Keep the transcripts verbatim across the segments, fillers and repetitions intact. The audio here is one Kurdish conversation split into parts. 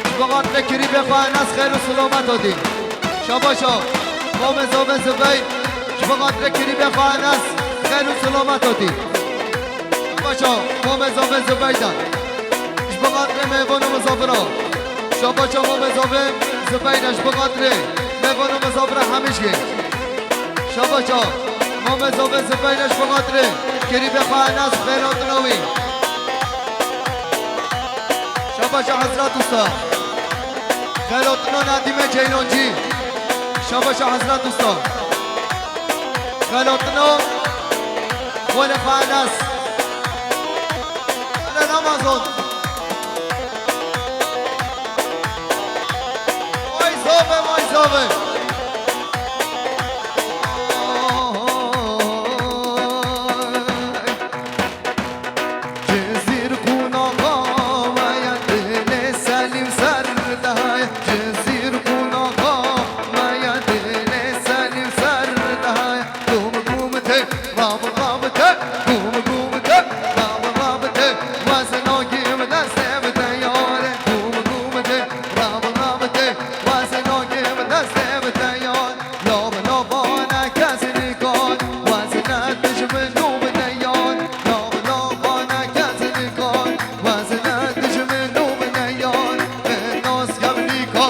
Ji bo xatirê kirîbê xwe Enes xêr û silamet hatî. Şabaşa, Mamê Zavê Zubeyr, ji bo xatirê kirîbê xwe Enes xêr û silamet hatî. Şabaşa, Mamê Zavê Zubeyr de. Ji bo xatirê mêvan û mizafira. Şabaşa, Mamê Zavê Zubeyr de, ji bo xatirê mêvan û mizafira hemî jî. Şabaşa, Mamê Zavê Zubeyr de, ji bo xatirê kirîbê xwe Enes xêr hatina wî. Şabaşa Hezret Usta. Xêr hatina Nedîmê Ceylancî. Şabaşa Hezret Usta. Xêr hatina xwelê xwe Enes. Hele Ramazan. Vay zave, vay zave. Cizîr qunaxa me ye, dilê Selîm ser daye. Cizîr qunaxa me ye, dilê Selîm ser daye. Gum gum tê, rab rab tê, gum gum tê, rab rab tê. Wezna gim destê bi teyare. Gum gum tê, rab rab tê. Wezna gim destê bi teyare. Lav lavane kes nikar, wezne dijmin û bide yar. Lav lavane kes nikar, wezne dijmin û bide yar. Min nas kevnîka,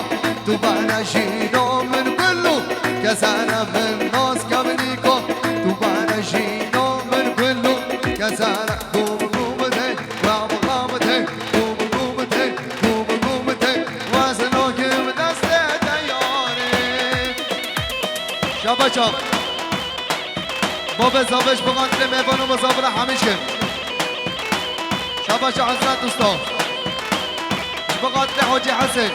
tu bere jîna min kullu. Kesere min nas kevnîka, tu bere jîna min kullu. Kesere gum gum de, rab rab de, gum gum de, gum gum de. Wezna gim destê de yarê. Şabaşa. Babê Zavê ji bo xatirê mêvan û mizafira hemî jî. Şabaşa Hezret Usta. Ji bo xatirê Hacî Hesen.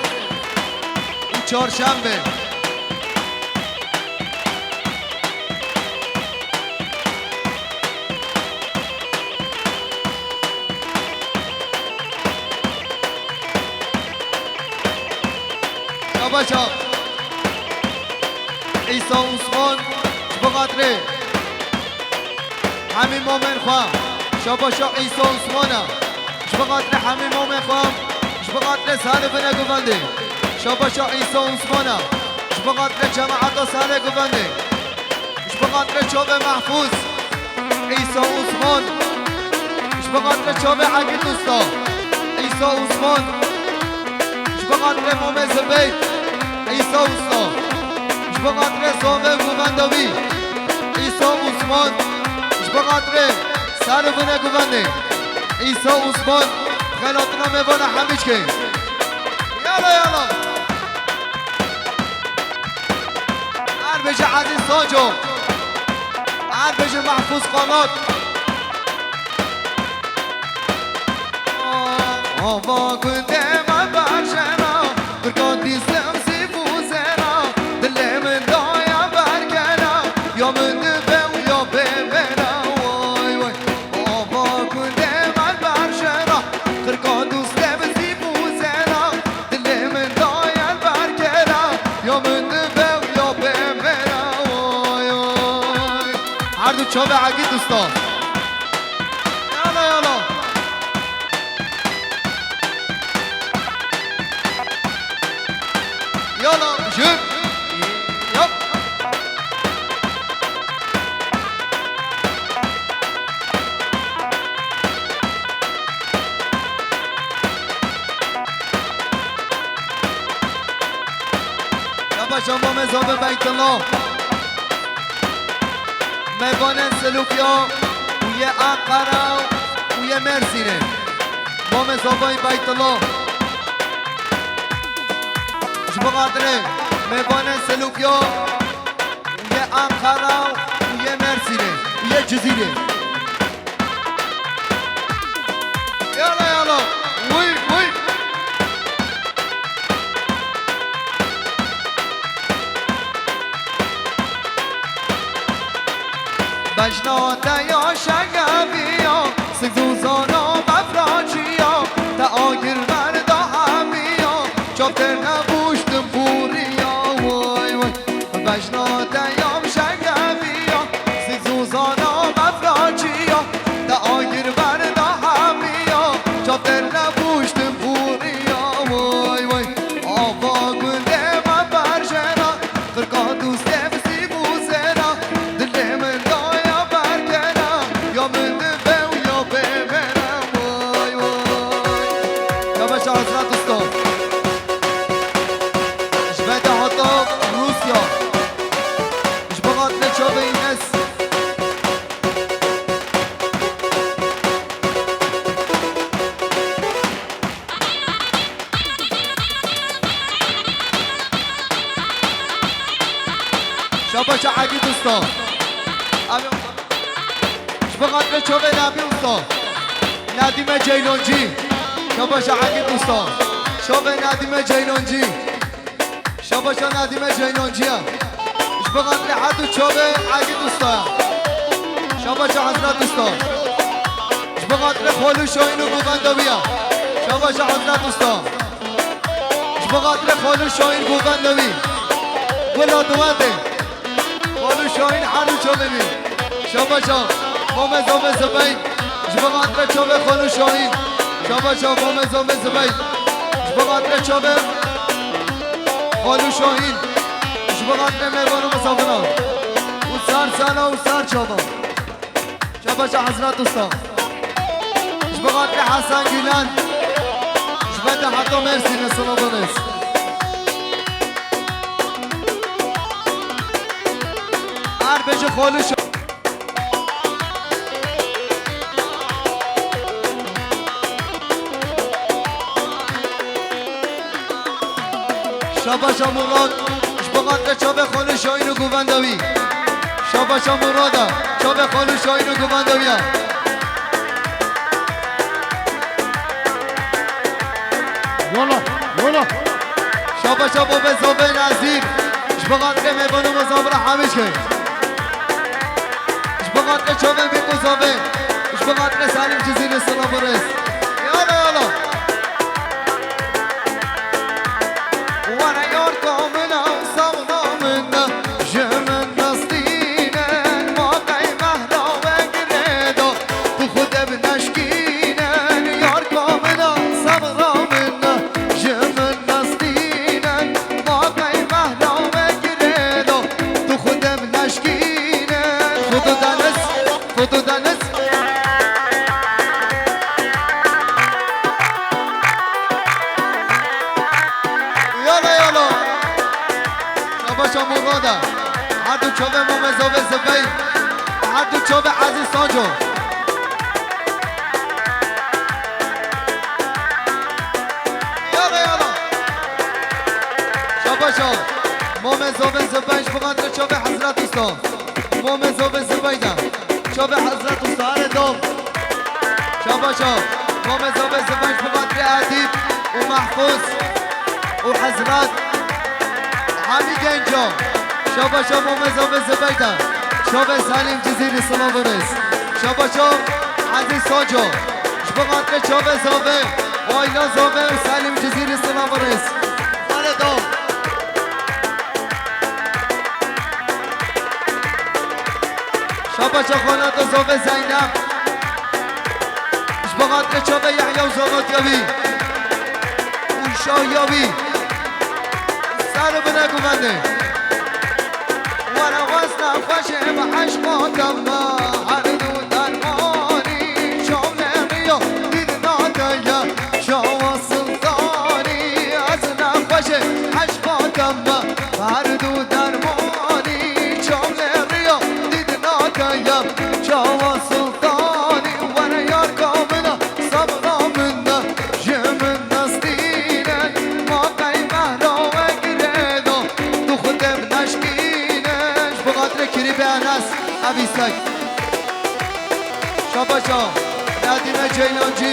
Û Çarşembe. Şabaşa. Îsa Osman, ji bo xatirê hemî mamên xwe. Şabaşa Îsa Osman e. Ji bo xatirê hemî mamên xwe. Ji bo xatirê Serê Binê Guvendê. Şabaşa Îsa Osman e. Ji bo xatirê cemaeta Serê Guvendê. Ji bo xatirê çavê Mehfûz, Îsa Osman. Ji bo xatirê çavê Egîd Usta, Îsa Osman. Ji bo xatirê Mamê Zibeyt, Îsa Usta. Ji bo xatirê Zavê Guvenda wî, Îsa Osman. Ji bo xatirê Serê Binê Guvendê, Îsa Osman. Xêr hatina mêvana hemî çikê. Yala, yala. Erbêje Ezîz Saco. Erbêje Mehfûz Xanat. Ava gundê me berjena, qirkan dîsim zîv û zêra, dilê min daye berkera, ya min dibe û ya bê min e, way, way. Ava gundê me berjena, qirkan dûstê min zîv û zêra, dilê min daye berkera, ya min dibe û ya bê min e, oy, oy. Her du çavê Egîd Usta. Yala, yala. Yala, jûr. Yap. Şabaşa Mamê Zavê Beytullah. Mêvanên Silûkiya û yê Ankara û yê Mêrsînê. Mamê Zavayê Beytullah. Ji bo xatirê mêvanên Silûkiya û yê Ankara û yê Mêrsînê û yê Cizîrê. Yala, yala. Wî, wî. Bejna te ya şegeviya, sik zûzana befraçiya, te agir berda hemiya, çav têr nebûştim pûriya, way, way. Bejna te yam şegeviya, sik zûzana befraçiya, te agir berda hemiya, çav têr nebûş Şabaşa Egîd Usta. Abi, ji bo xatirê çavê Nebî Usta. Nedîme Ceylancî. Şabaşa Egîd Usta. Çavê Nedîme Ceylancî. Şabaşa Nedîme Ceylancî ya. Ji bo xatirê her du çavê Egîd Usta ya. Şabaşa Hezret Usta. Ji bo xatirê Xalû Şahîn û govenda wî ya. Şabaşa Hezret Usta. Ji bo xatirê Xalû Şahîn govenda wî. Gula duwendê. Xalû Şahîn her du çavê wî. Şabaşa, Mame Zave Zibeyn. Ji bo xatirê çavê Xalû Şahîn. Şabaşa, Mame Zave Zibeyn. Ji bo xatirê çavê Xalû Şahîn. Ji bo xatirê mêvan û misafiran. Û ser sala û ser çavan. Şabaşa Hezret Usta. Ji bo xatirê Hesen Gîlan. Ji bo te heta Mêrsînê silav û rêz. Her bêje Xalû Şa- Şabaşa Murad, ji bo xatirê çavê Xalû Şahîn û govenda wî. Şabaşa Murad e, çavê Xalû Şahîn û govenda wî ye. Yola, yola. Şabaşa Bobê Zovê Nezîr, ji bo xatirê mêvan û mizavira hemî jê. Ji bo xatirê çavê Mîko Zovê, ji bo xatirê Selîm Cizîrî silav û rêz. Yola, yola. Were yar ka min e, sawna min e, ji min nestîne, ma qey mehra we girê da, tu xwe de bi neşkîne, yar ka min e, sawna min e, ji min nestîne, ma qey mehra we girê da, tu xwe de bi neşkîne. Xudu deniz, xudu deniz. Yala, yala. Şabaşa Murada. Her du çavê Mame Zovê Zibey. Her du çavê Ezîz Sanco. Yala, yala. Şabaşa. Mame Zovê Zibey, ji bo xatirê çavê Hezret Usta. Mame Zovê Zibey de. Çavê Hezret Usta, erê dom. Şabaşa. Mame Zovê Zibey, ji bo xatirê Edîb û Mehfûz û Hezret. Hemî genca. Şabaşa Mame Zovê Zibey de. Çavê Selîm Cizîrî silav û rêz. Şabaşa Ezîz Sanco. Ji bo xatirê çavê Zovê, aîla Zovê û Selîm Cizîrî silav û rêz. Erê dom. Şabaşa xanata Zovê Zeynep. Ji bo xatirê çavê Yehya û Zovatiya wî. Û şahiya wî. Ser û bine guvendê. Were wesna xweşê bi eşqa te me, her du dermanî şawlê riya dîdna te ye, şawa Sultanî. Ez ne xweşê eşqa te me, her du dermanî şawlê riya dîdna te ye, şawa Sultanî. Were yar ka min e, sawna min e, ji min nestîne, ma qey mehra we girê da, tu xwe de bi neşkîne. Ji bo xatirê Kirîbê Enes, Evîsek. Şabaşa, Nedîme Ceylancî,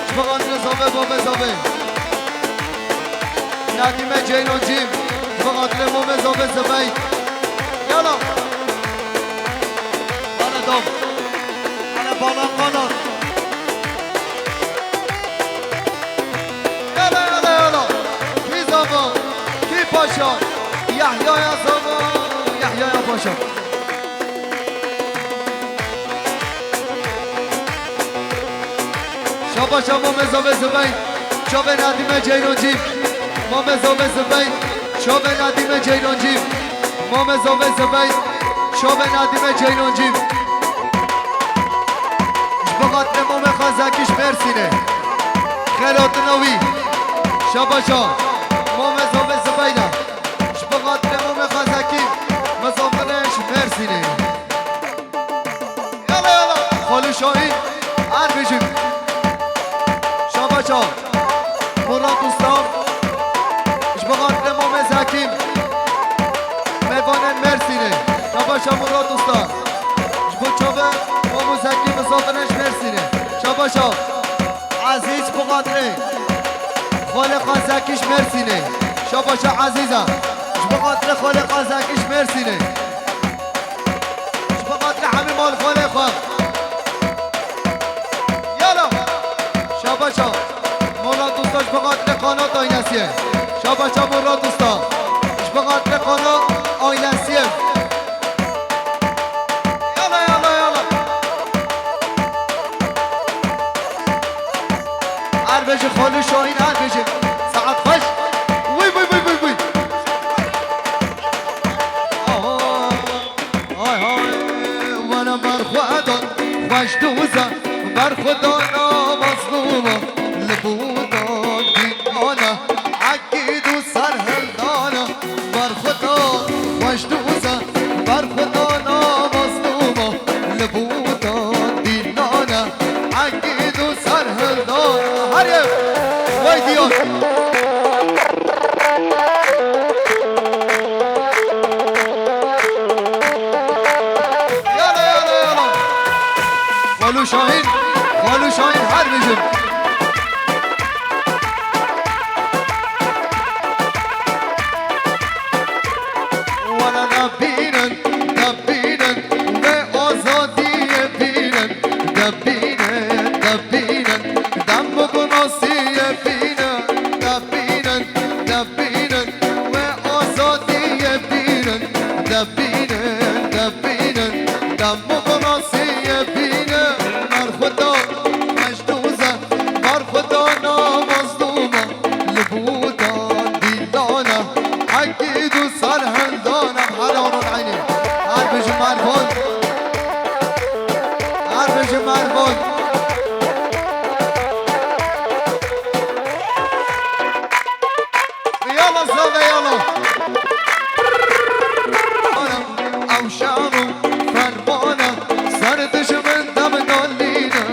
ji bo xatirê Zovê, Bobê Zovê. Nedîme Ceylancî, ji bo xatirê Momê Zovê Zibey. Yala. Bana dom. Hele bala bala. Yala, yala, yala. Kî zava, kî paşa. Yahyaya zava, Yahyaya paşa. Şabaşa Momê Zovê Zibey, çavê Nedîme Ceylancî. Momê Zovê Zibey, çavê Nedîme Ceylancî. Momê Zovê Zibey, çavê Nedîme Ceylancî. Ji bo xatirê Momê Xezekî ji Mêrsînê. Xêratina wî. Şabaşa Momê Zovê Zibey de. Ji bo xatirê Momê Xezekî, mizafirê ji Mêrsînê. Yala, yala. Xalû Şahîn, her bijî. Şabaşa. Murat Usta. Ji bo xatirê Momê Zekî. Mêvanên Mêrsînê. Ezîz, ji bo xatirê xalê xwe Zekî ji Mêrsînê. Şabaşa Ezîza. Ji bo xatirê xalê xwe Zekî ji Mêrsînê. Ji bo xatirê hemî mal xalê xwe. Yala. Şabaşa. Murat Usta ji bo xatirê qanat aynesiye. Şabaşa Murat Usta. Ji bo xatirê qanat aynesiye. Yala, yala, yala. Her bêjin Xalû Şahîn, her bêjin. Saet xweş. Wî, wî, wî, wî, wî. Aha. Hay, hay. Were berxwedan, xweş doza. Berxwedana mazlûma. Li bûdan dînana. Ekîd û serhildana. Berxwedan, xweş doza. Berxwedana mazlûma, li bûta dînana, ekîd û serhildana. Her yek, wey diyar. Yala, yala, yala. Xalû Şahîn, Xalû Şahîn her bijim. Were de bînin, de bînin, vê azadiyê bînin, de bînin, de bînin, demokrasiyê bînin, de bînin, de bînin, vê azadiyê bînin, de bînin, de bînin, demokrasiyê bînin, berxweda, mecdûze, berxweda na mazlûma. Li bûdan dîlana, ekîd û serhildana. Hela ron eynî. Her bijim Mervan. Her bijim Mervan. Yala zave yala. Ew şan û fermana, ser dijmin dem nalîne,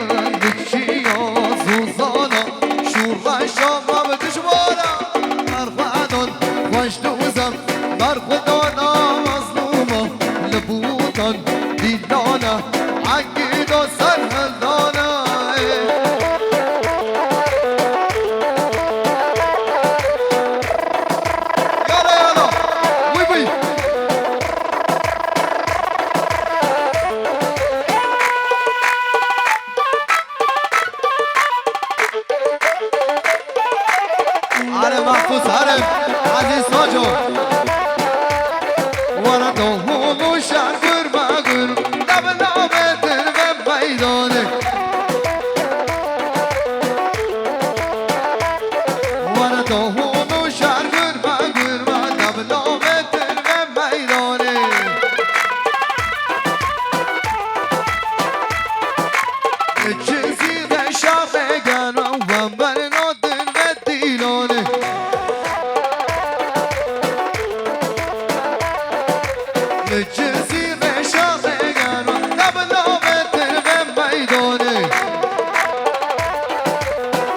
li çiya zûzana. Şûreşa me bi dijmana, berxwedan xweş dozem, berxwedana mezlûma, li bûtan dîlana, ekîda serhildana. Yala, yala, wî, wî. Are Mahfuz, are Ezîz Saco. Were dohûn û şer gurme gur, de bi navê din ve meydanê. Were dohûn û şer gurme gurme, de bi navê din ve meydanê. Cizîrê şaxê gelo, we berna din ve dîlanê. Li Cizîrê şaxê gelo, de bi navê din ve meydanê.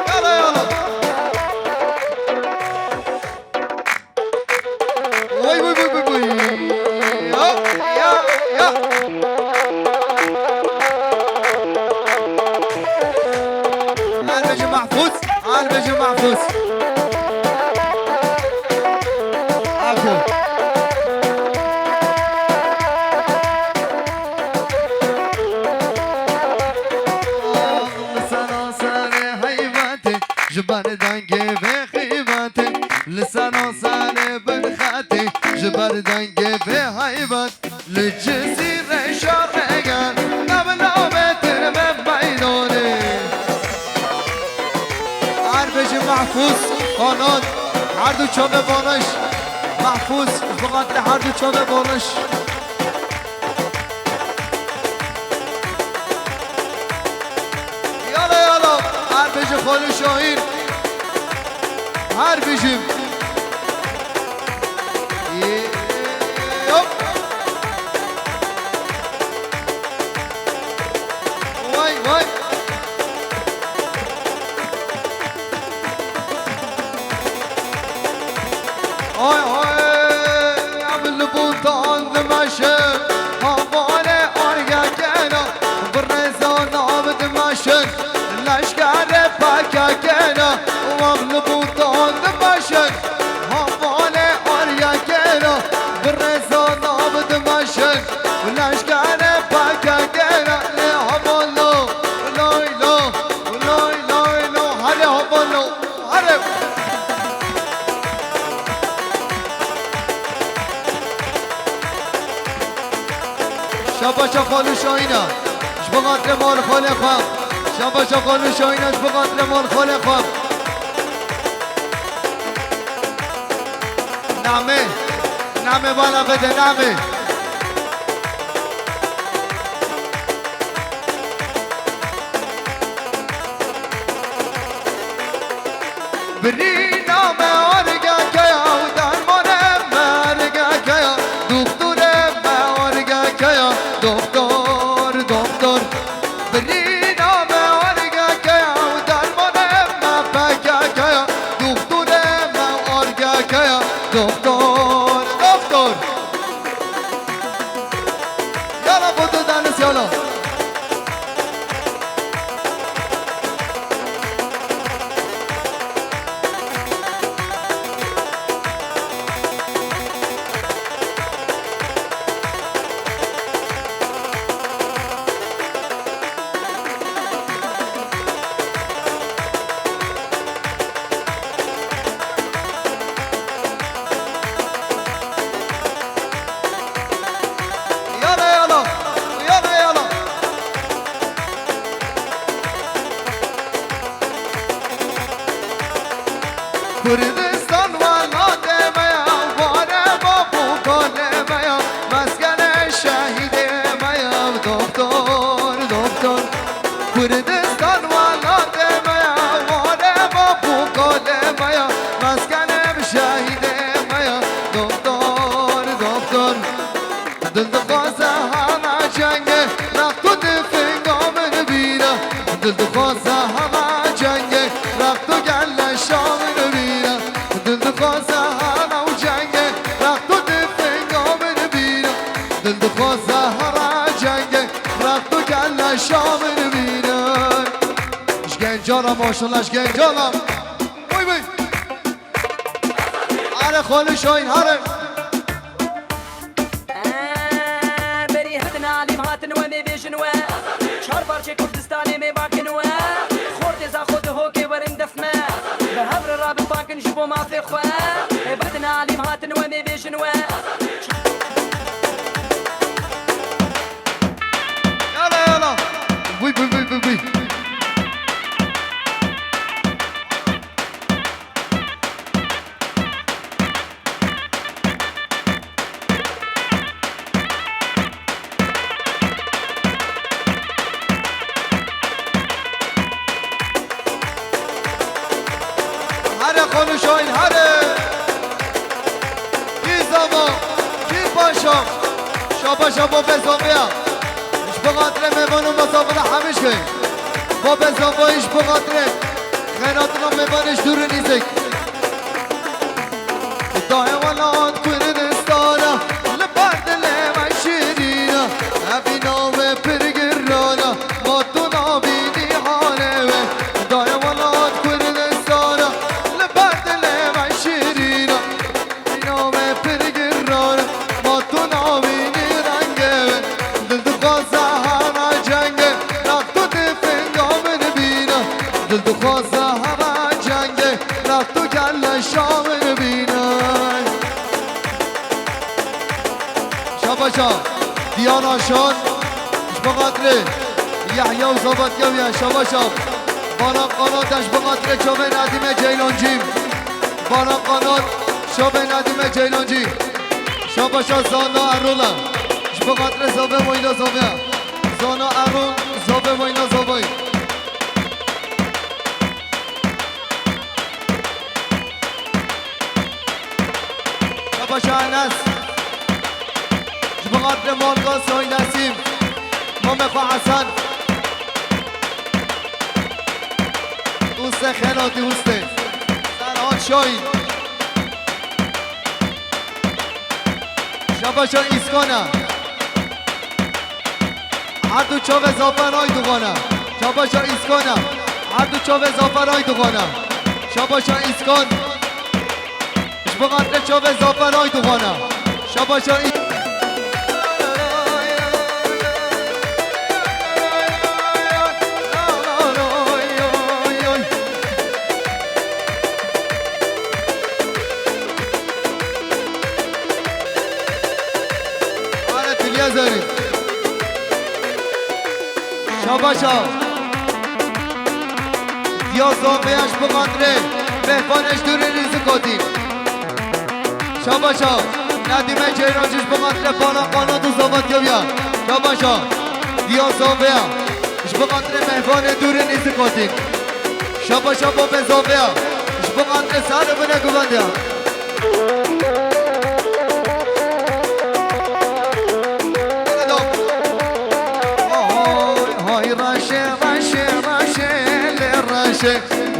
Yala, yala. Vay, vay, vay, vay, vay. Ya, ya, ya. Her bijim Mahfuz, her bijim Mahfuz. Ako. Li sera serê heybetê, ji ber dengê vê xîbetê. Li sera serê bin xetê, ji ber dengê vê heybet. Li Cizîrê şaxê gel, ne bi navê din ve meydanê. Her bijim Mahfuz, Kanat, her du çavê baniş. Mahfuz, ji bo xatirê her du çavê baniş. Yala, yala, her bijim Xalû Şahîn. Her bijim. Yop. Vay, vay. Ay, ay, em li bûtan dimeşin, havale arge kena, bi rêza nav dimeşin, leşker Pakekena, wam li bûtan dimeşin, hevalê aryekena, bi rêza nav dimeşin, leşkerê pakekena, lê hevalo, lay lo, lay lay lo, herê hevalo, herê. Şabaşa xalû Şahîna, ji bo xatirê mal xalê xwe. Şabaşa xalû Şahîna, ji bo xatirê mal xalê xwe. Namê, namê bala bide, namê. Birîna me argeke ya û dermanê me argeke ya, doktorê me argeke ya, doktor, doktor. Birîna me argeke ya û dermanê me pekeke ya, doktorê me argeke ya, doktor, doktor. Yala bo tu danis yala. Yala, yala. Yala, yala. Kurdistan welatê me ya, warê bab û kalê me ya, meskenê şehîdê me ya, doktor, doktor. Kurdistan welatê me ya, warê bab û kalê me ya, meskenê şehîdê me ya, doktor, doktor. Dil dixwaze hana cengê, rex tu tifinga min bîne. Dil dixwaze hana cengê, rex tu gel leşa min bîne. Dil dixwaze hana û cengê, rex tu tifinga min bîne. Dil dixwaze hana cengê, rex tu gel leşa min bîne. Ji Gencana maşallah, ji Gencana. Vay vay. Hare xalû Şahîn, hare. Berî hidin alîm hatin we mê bêjin we. Çar parçê Kurdistanê mê bakin we. Xortê Zaxo di hokê werin def me. Bi hev re rabin bakin ji bo mafê xwe. Bidin alîm hatin we mê bêjin we. Yala, yala. Vî, vî, vî, vî, vî. Here xanû Şahîn, here! Kî zava, kî paşa, şaba şaba bezanbiya. Ji bo xatirê mêvan û mesafira hemî jî. Bo bezanbayî ji bo xatirê xenatina mêvanê ji dûr û nîzek. Dayê welat Kurdistana, li ber dilê me şirîne, evîna wê pir girana, ma tu nabînî halê wê. Dayê welat Kurdistana, li ber dilê me şirîne, evîna wê pir girana, ma tu nabînî rengê wê. Dil dixwaze hana cengê, rex tu tifinga min bîne. Dil dixwaze hana cengê, rex tu gel leşa min bîne. Şabaşa, Diyana Şan, ji bo xatirê Yahya û Zavat Yewya, şabaşa. Baran Qanat, ji bo xatirê çavê Nedîme Ceylancî. Baran Qanat, çavê Nedîme Ceylancî. Şabaşa Zana Erol e, ji bo xatirê Zave Weyla Zave. Zana Erol, Zave Weyla Zave. Şabaşa Enes. Ji bo xatirê Malka Say Nesîm. Mamê xwe Hesen. Uste Xelatî Uste. Serhat Şahîn. Şabaşa Îskana. Her du çavê Zafer Aydogan e. Şabaşa Îskana. Her du çavê Zafer ay dixwana. Şabaşa Îskan. Ji bo xatirê çavê Zafer ay dixwana. Şabaşa Î- Are Dilya Zerî. Şabaşa. Diya Zaveya ji bo xatirê Mehvan Ejdurê Rîzik hatî. Şabaşa. Nedîme Ceyrancî ji bo xatirê Bala Qanat û Zavat Yawiya. Şabaşa. Diya Zaveya. Ji bo xatirê Mehvanê Durê Nîzik hatî. Şabaşa Babê Zaveya. Ji bo xatirê Sarê Bine Guvendiya. Hay, hay, reşe, reşe, reşe, lê reşe.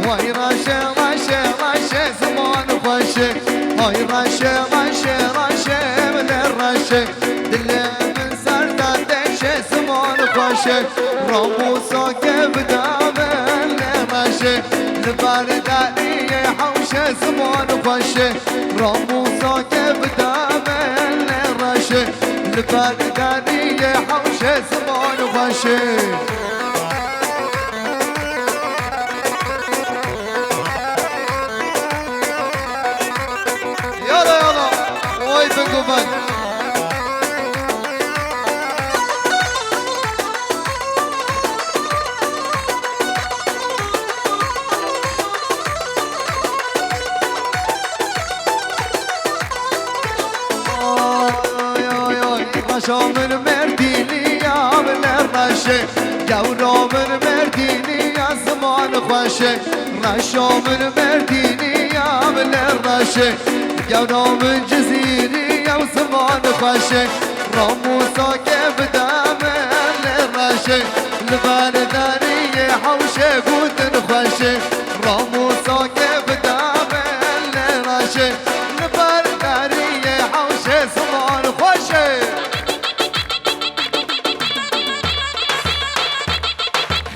Vay reşe, reşe, reşe, ziman xweşe. Hay reşe, reşe, reşe, lê reşe. Dilê min ser de deşe, ziman xweşe. Ramûsa kevda min lê reşe. Li ber deriyê hewşe, ziman xweşe. Ramûsa kevda min lê reşe. Li ber deriyê hewşe, ziman xweşe. Yala, yala. Oy, bingo ben. Oy, oy, oy. Reşa min Merdînî ya, min reşe. Gewra min Merdînî ya, ziman xweşe. Reşa min Merdînî ya, min reşe. Gewra min Cizîrî ya, ziman xweşe. Ramûsa kevda min lê reşe. Li ber deriyê hewşe gotin xweşe. Ramûsa kevda min lê reşe. Li ber deriyê hewşe, ziman xweşe.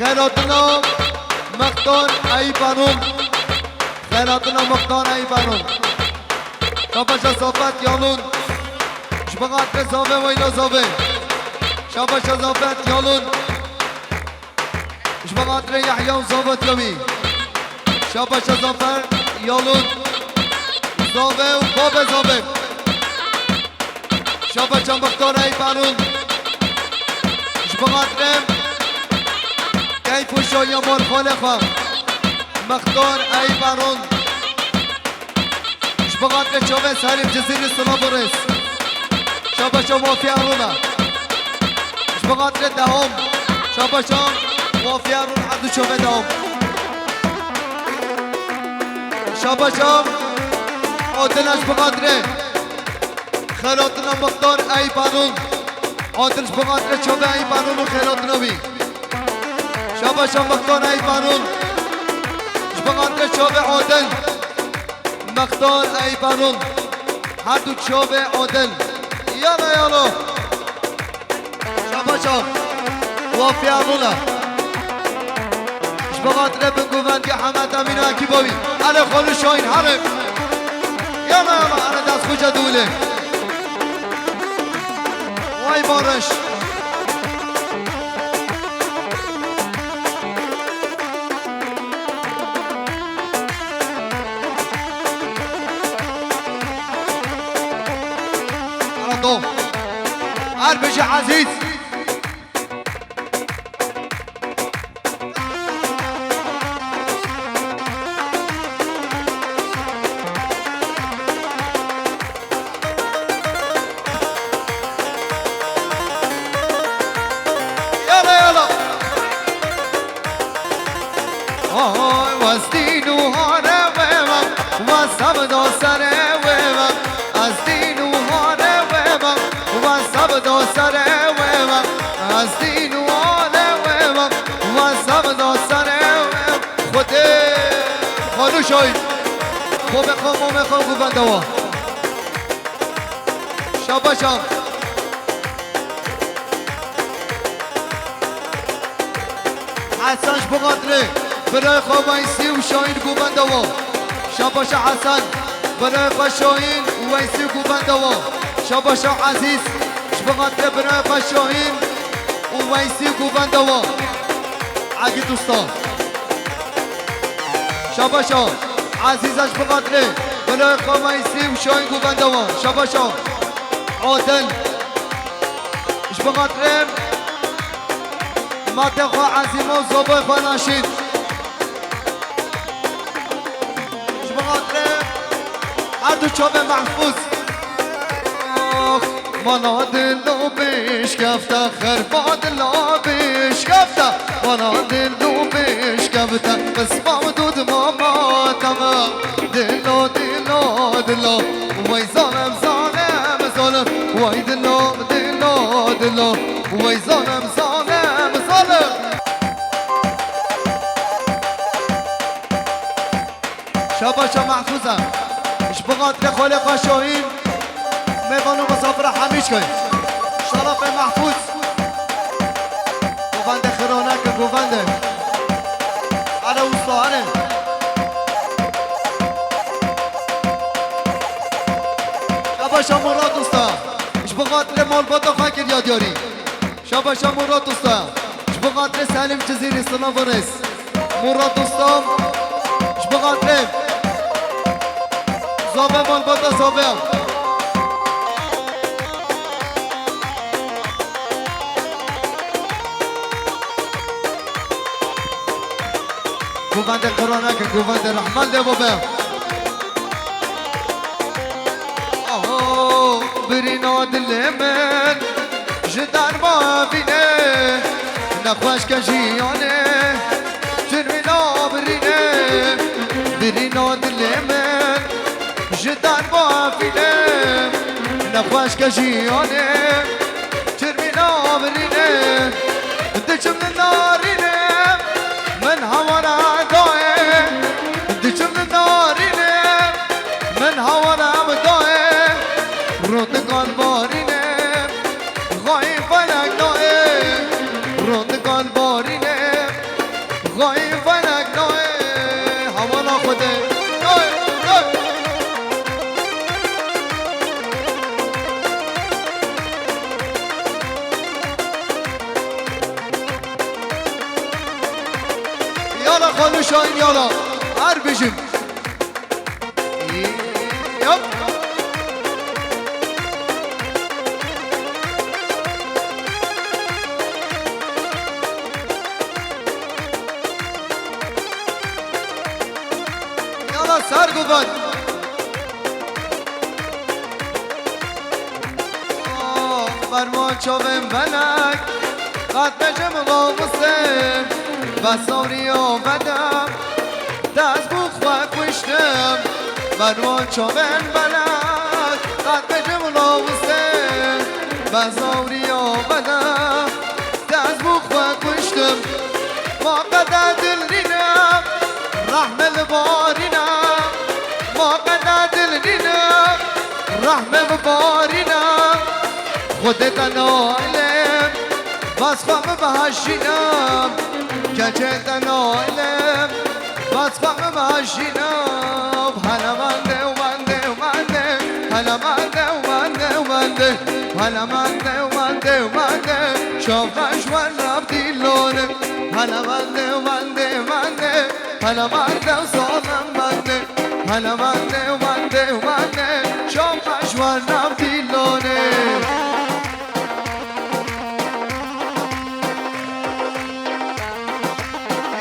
Xelatina Mextar Eybanûn. Xelatina Mextar Eybanûn. Şabaşa Zafet Yalûn. Ji bo xatirê Zave weyla Zave. Şabaşa Zafet Yalûn. Ji bo xatirê Yahya û Zafet Yamî. Şabaşa Zafer Yalûn. Zave û Babê Zave. Şabaşa Mextar Eybanûn. Ji bo xatirê keyf û şahiya malxalê xwe. Mextar Eybanûn. Ji bo xatirê çavê Selim Cizîrî silav û rêz. Şabaşa Wafiya Rûna. Ji bo xatirê dehom. Şabaşa Wafiya Rûn, her du çavê dehom. Şabaşa Adil ji bo xatirê xelatina Mextar Eybanûn. Adil ji bo xatirê çavê Eybanûn û xelatina wî. Şabaşa Mextar Eybanûn. Ji bo xatirê çavê Adil. Mextar Eybanûn. Her du çavê Adil. Yala, yala. Şabaşa. Wafiya Rûna. Ji bo xatirê bingovendî Hemed Emîn û ekîba wî. Elê Xanû Şahîn, herê. Yala, yala, elê dest xwe ce dûlê. Vay Barış. Erdo. Erbêje Ezîz. Yala, yala. Oy, westîn û hare wê me, westab do serê wê me. Ez dîn û hare wê me, westab do serê wê me. Ez dîn û hare wê me, westab do serê wê me. Xwedê, Xanû Şahîn. Xwe be xwe, xwe be xwe, xwe be dewa. Şabaşa. Hesen ji bo xatirê Birayê xwe Weysî û Şahîn govenda wan. Şabaşa Hesen. Birayê xwe Şahîn û Weysî govenda wan. Şabaşa Ezîz. Ji bo xatirê birayê xwe Şahîn û Weysî govenda wan. Egîd Usta. Şabaşa Ezîz, ji bo xatirê birayê xwe Weysî û Şahîn govenda wan. Şabaşa Adil. Ji bo xatirê Mate xwe Ezîmo, zobay xwe Naşîd. Ji bo xatirê her du çavê Mehfûz. Ox, mana dilo bişkefte, xerba dilo bişkefte, mana dilo bişkefte, qismam dud mama teme. Dilo, dilo, dilo, wey zalim, zalim, zalim, wey dilo, dilo, dilo. Wey zalim, zalim, zalim. Şabaşa Mehfûz e. Ji bo xatirê xalê xwe Şahîn, mêvan û misafira hemî çi kay. Şerefê Mehfûz. Govende xirane ke govende. Are usta, are. Şabaşa Murat Usta. Ji bo xatirê malbata xwe kiriya diyarî. Şabaşa Murat Usta. Ji bo xatirê Selim Cizîrî, silav û rêz. Murat Usta. Ji bo xatirê Zabe malbata Zabe. Govende qirane ke, govende rehmendê bibe. Aho, birîna dilê min ji derma vînê, nexweş ke jiyanê, çirmîna birînê. Birîna dilê min ji derma vînê, nexweş ke jiyanê, çirmîna birînê. Diçim li narînê, min hewara dayê. Diçim li narînê, min hewara dayê. Rû dikan barînê, xayî felek dayê. Rû dikan barînê, xayî felek dayê. Hewara Xwedê. Dayê, dayê. Yala Xanû Şahîn, yala. Her bijim. Yap. Yala ser guvan. Ferman çavên belek, qet bêjim rawustim, be sawriya vedem, dest bo xwe kuştim. Ferman çavên belek, qet bêjim rawustim, be sawriya vedem, dest bo xwe kuştim. Ma qede dil nîne, rehme li barîne. Ma qede dil nîne, rehme li barîne. Xwedê te naîlim, bas xwe min bihejîne. Keçê te naîlim, bas xwe min bihejîne. Hele mendê û mendê û mendê, hele mendê û mendê û mendê. Hele mendê û mendê û mendê, şav xweş wer nav dîlonê. Hele mendê û mendê û mendê, hele mendê û zalim mendê. Hele mendê û mendê û mendê, şav xweş wer nav dîlonê.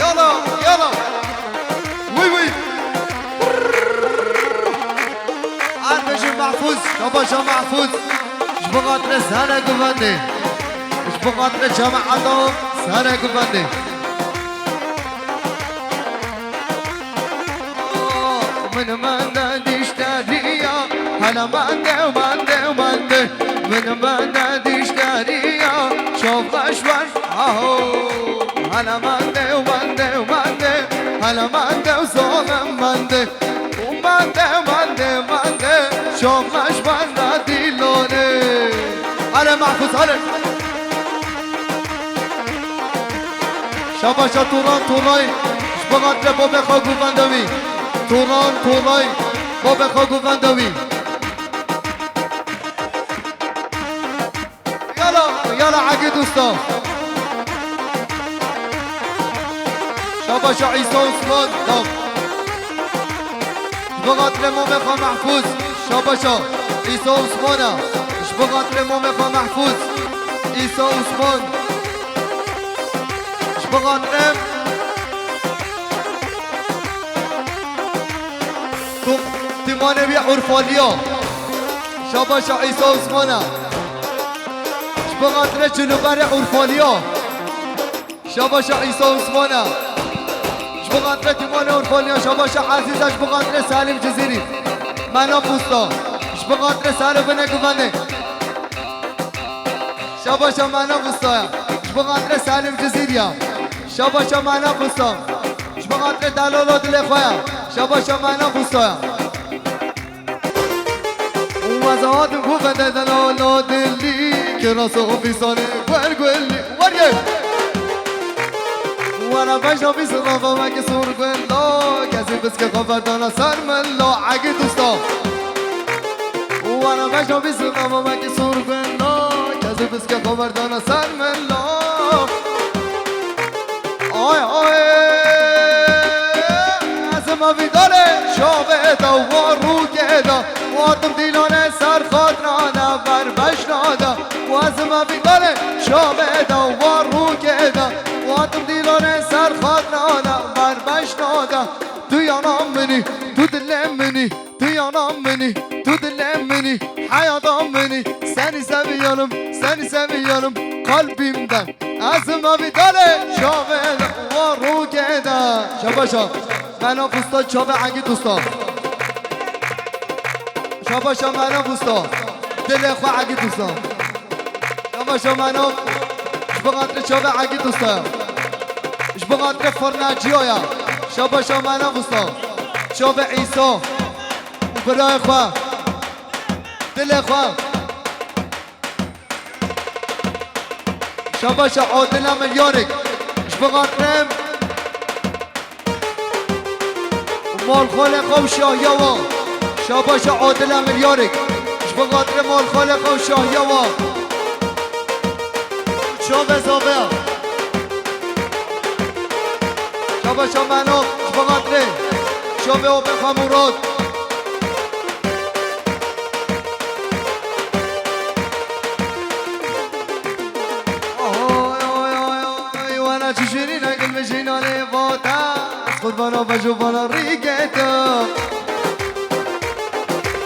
Yala, yala. Wî, wî. Her bijî Mehfûz, şabaşa Mehfûz. Ji bo xatirê sere guvendê. Ji bo xatirê cemaeta sere guvendê. Min mende dişteriya, hele mende, mende, mende. Min mende dişteriya, şov xweş wer, aho. Hele mende, mende, mende. Hele mende, zalim mende. Mande, mande, mande, şameş benda dîlonê. Hele Mehfûz, hele. Şabaşa Turan, Turay. Ji Bixatre babê xwe govende wî. Turan, Turay, babê xwe govende wî. Yala, yala, Egî dosta. Şabaşa Îsa Osman, dam. Ji bo xatirê mamê xwe Mehfûz, şabaşa Îsa Osman e. Ji bo xatirê mamê xwe Mehfûz, Îsa Osman. Ji bo xatirê Tom, tîmanê wî Urfaliya. Şabaşa Îsa Osman e. Ji bo xatirê çil û berê Urfaliya. Şabaşa Îsa Osman e. Ji bo xatirê tîmanê Urfaliya. Şabaşa Ezîz e, ji bo xatirê Selîm Cizîrî. Menaf Usta. Ji bo xatirê serê binê guvendê. Şabaşa Menaf Usta ye. Ji bo xatirê Selîm Cizîrî ye. Şabaşa Menaf Usta. Ji bo xatirê delala dilê xwe ye. Şabaşa Menaf Usta ye. Û ez hatim ku vende delala dilî, kirasa ofîsanê guer guelî. Werye! Were beşa bîst rava wekî sor guela, kesî biskê xwe verdana ser mila. Egî dosta. Were beşa bîst rava wekî sor guela, kesî biskê xwe verdana ser mila. Ay, ay, ez me vî dalê çavê de, wa rûkê de, wa tim dîlanê ser xatirana ber beşna de. Wa ez me vî dalê çavê de, wa rûkê de, wa tim dîlanê ser xatirana ber beşna de. Tu yana min î, tu dilê min î, tu yana min î, tu dilê min î, heyata min î. Senî seviyorum, senî seviyorum kalbimden. Ez me vî dalê çavê de, wa rûkê de. Şabaşa. Menaf Usta çavê Egî dosta. Şabaşa Menaf Usta. Dilê xwe Egî dosta. Şabaşa Menaf. Ji bo xatirê çavê Egî dosta. Ji bo xatirê firneciya ya. Şabaşa Menaf Usta. Çavê Îsa. Û birayê xwe. Dilê xwe. Şabaşa Adile Milyarik. Ji bo xatirê malxalê xwe û şahiya wan. Şabaşa Adile Milyarik. Ji bo xatirê malxalê xwe û şahiya wan. Çavê Zaveya. Şabaşa Menaf. Ji bo xatirê çavê Opê xwe Murad. Oy, oy, oy, oy, were çi şirîn e gilmijîna lê vata. Ez qurbana bejo bala rîgeta.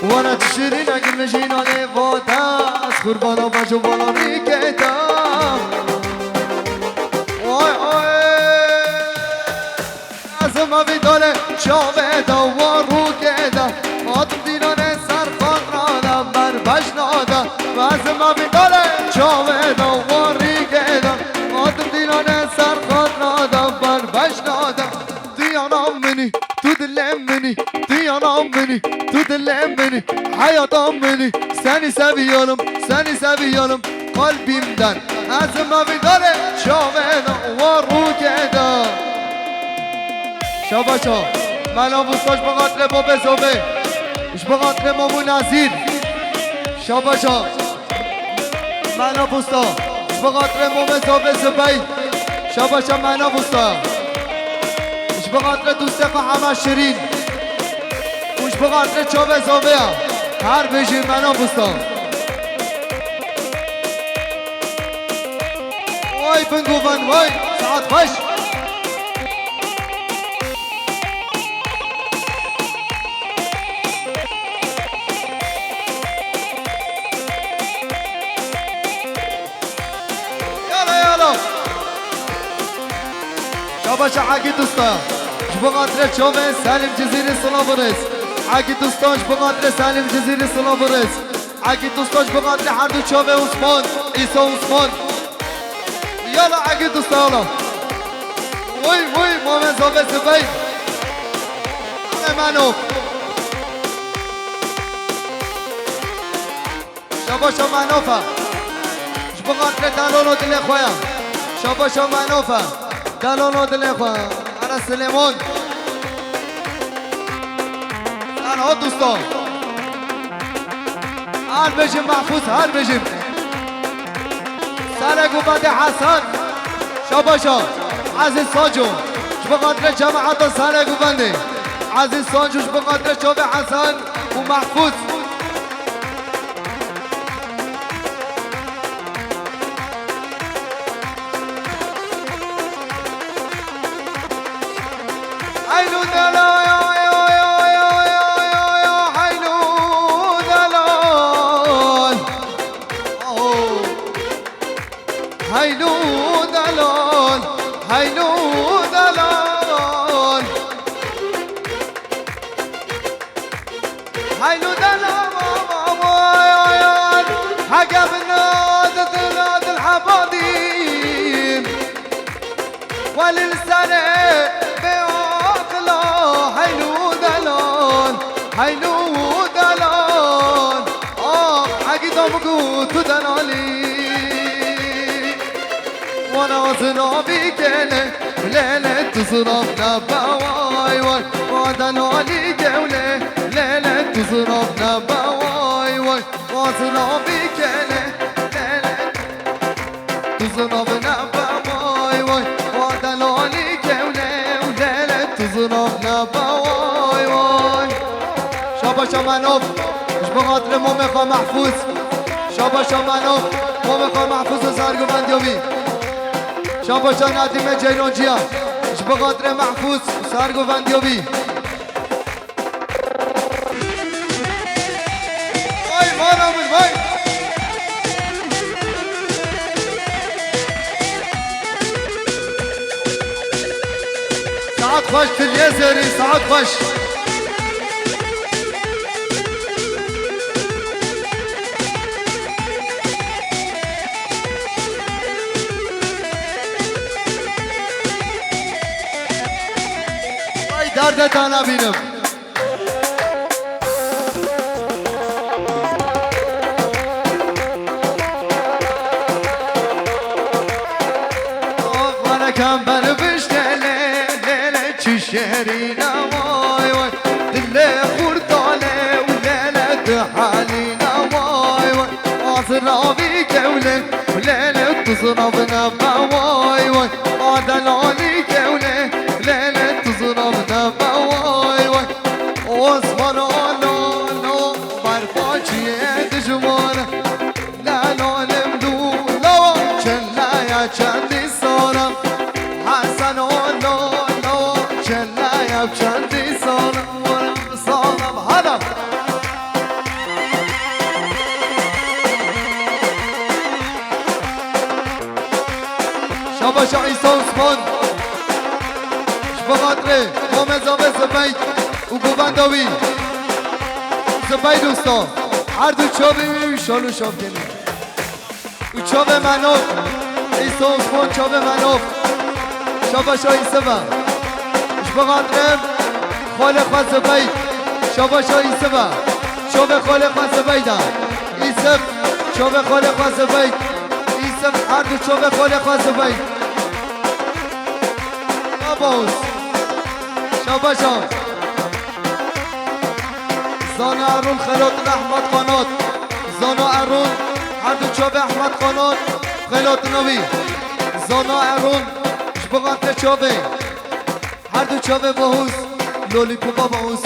Were çi şirîn e gilmijîna lê vata. Ez qurbana bejo bala rîgeta. Oy, oy. Ez me vî dalê çavê de, wa rûkê de, hatim dîlanê ser xatirana ber beşna de. Ez me vî dalê çavê de, wa rîgê de, hatim dîlanê ser xatirana ber beşna de. Tu yana min î, tu dilê min î, tu yana min î, tu dilê min î, heyata min î. Senî seviyorum, senî seviyorum kalbimden. Ez me vî dalê çavê de, wa rûkê de. Şabaşa. Menaf Usta ji bo xatirê babê Zobê. Ji bo xatirê Mamû Nazîr. Şabaşa. Menaf Usta. Ji bo xatirê Mamê Zobê Zibey. Şabaşa Menaf Usta. Ji bo xatirê dostê xwe Hema Şirîn. Û ji bo xatirê çavê Zobê ya. Her bijî Menaf Usta. Vay bingovan, vay. Saet xweş. Yala, yala. Şabaşa Egî Dusta. Ji bo xatirê çavê Selim Cizîrî silav û rêz. Egî Dusta ji bo xatirê Selim Cizîrî silav û rêz. Egî Dusta ji bo xatirê her du çavê Osman, Îsa Osman. Yala Egî Dusta yala. Vay vay, Mamê Zobê Zibey. Ane Meno. Şabaşa Menofa. Ji bo xatirê delalo dilê xwe ya. Şabaşa Menofa. Delalo dilê xwe. Silêman. Sen ha dostan. Her bijim Mehfûz, her bijim. Serê govendê Hesen. Şabaşa. Ezîz Sanco. Ji bo xatirê cemaeta Serê govendê. Ezîz Sanco ji bo xatirê çavê Hesen û Mehfûz. Haylo delal, haylo delal. Oh. Haylo delal, haylo delal. Haylo delal, hege bin dil, dil hebadî. Welî li serê bê aqila, haylo delal, haylo delal. Ah, hegî dam ku tu delalî. Wana zina bî kene, lele tu zina nebe, vay vay. Wa delalî kewle, lele tu zina nebe, vay vay. Wa zina bî kene, lele tu zina nebe, vay vay. Wa delalî kewle, lele tu zina nebe, vay vay. Şabaşa Menof, ji bo xatirê mamê xwe Mehfûz. Şabaşa Menof, mamê xwe Mehfûz û sergovendiya wî. Şabaşa Nedîme Ceylanciya, ji bo xatirê Mehfûz û sergovendiya wî. Vay, vana min, vay. Saet xweş, tiliyê zêrî, saet xweş. Ay, derdê te nebînim. Xwarekan ber bişte lê, lê, lê, çi şêrîne, vay, vay. Dilê xurtale û lê, lê, tu halîne, vay, vay. Azra vî kewlê û lê, lê, tu zina binebe, vay, vay. Adelalî kewlê û lê, lê, tu zina binebe, vay, vay. Osman, alo, alo, berpaçiyê dijmana. Lalo limdu, lo, çellaya çendî sona. Hasan, alo, alo, çellaya çendî sona. Salam, hala. Şabaşa Îsa Osman. Ji bo xatirê Mamê Zavê Zibeyd û govenda wî Zibeyd Usta. Her du çavê wî şal û şavkênî. Û çavê Menof. Îsa Osman çavê Menof. Şabaşa Îsive. Ji bo xatirê xalê xwe Zibeyd. Şabaşa Îsive. Çavê xalê xwe Zibeyda. Îsif. Çavê xalê xwe Zibeyd. Îsif her du çavê xalê xwe Zibeyd. Abos. Şabaşa. Zana Erûn xelotin Ehmed Qanat. Zana Erûn, her du çavê Ehmed Qanat xelotina wî. Zana Erûn, ji bo xatirê çavê. Her du çavê Bahûz, lolîpopa Bahûz.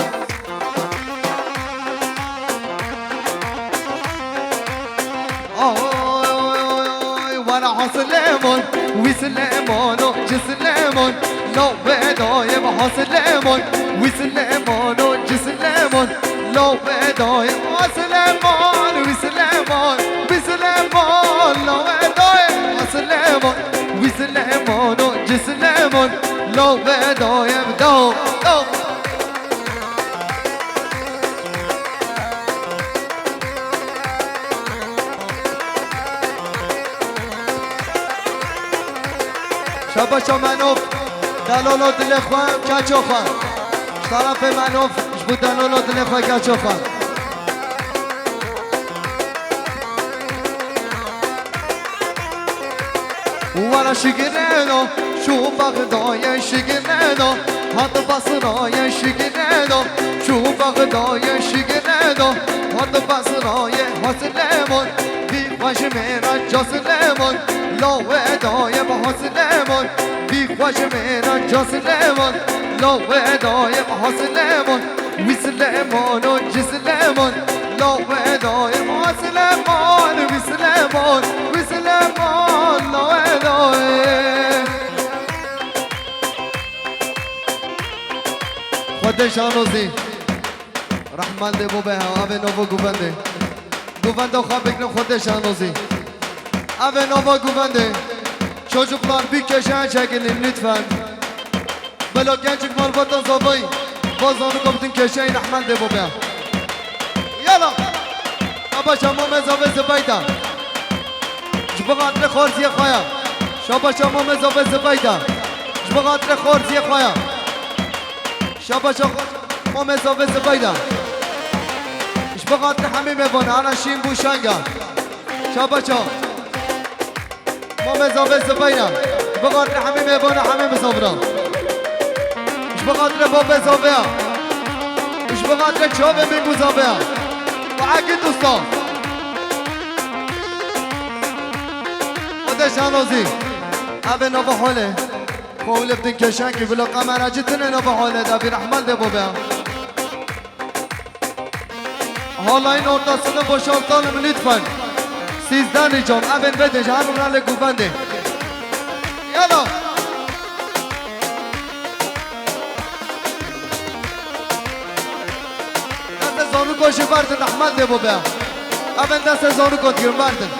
Oy, oy, oy, oy, wala ha Silêman, wî Silêmano, ci Silêman, lo vê dayê ha Silêman, wî Silêmano, ci Silêman, lo vê dayê ha Silêman, wî Silêman, wî Silêman, lo vê dayê ha Silêman, wî Silêmano, ci Silêman, lo vê dayê do, do. Şabaşa Menof, delalo dilê xwe, keça xwe. Ji tarafê Menof, ji bo delalo dilê xwe, keça xwe. Wala şigireno, Çû Bexdayê şigine da, hat Basrayê şigine da. Çû Bexdayê şigine da, hat Basrayê Hasleman. Vî xwe ji mêra ca Silêman, lawê dayê bi Hasleman. Vî xwe ji mêra ca Silêman, lawê dayê bi Hasleman. Wî Silêman û ci Silêman, lawê dayê bi Hasleman. Wî Silêman, wî Silêman, lawê dayê. Xwedê şanozî. Rehmendê bo be, avê nava guvendê. Guvenda xwe bikrin Xwedê şanozî. Avê nava guvendê. Çocuklar bir köşeye çekilin lütfen. Bela gençik malbatan zavayı. Bazanı kaptın köşeyi rehmendê bo be. Yala. Şabaşa Mamê Zavê Zibeyda. Ji bo xatirê xwarziyê xwe ya. Şabaşa Mamê Zavê Zibeyda. Ji bo xatirê xwarziyê xwe ya. Şabaşa Mamê Zavê Zibeyda. Ji bo xatirê hemî mêvan, ana şîn bû şenga. Şabaşa. Mamê Zavê Zibeyda. Ji bo xatirê hemî mêvana, hemî misafiran. Ji bo xatirê bavê Zavê ya. Ji bo xatirê çavê min bû Zavê ya. Ve Ekîd Usta. Xwedê şanozî. Avê nava holê. Xwe wile bidin keşenkî, bila kamera cî tune nava holê de, bir rehmendê bo be. Halayın ortasını boşaltalım lütfen. Sizden ricam, evin vedin, her rale guvendê. Yala. Destê zanûko jî berdin, rehmendê bo be. Evin destê zanûko digirin, berdin.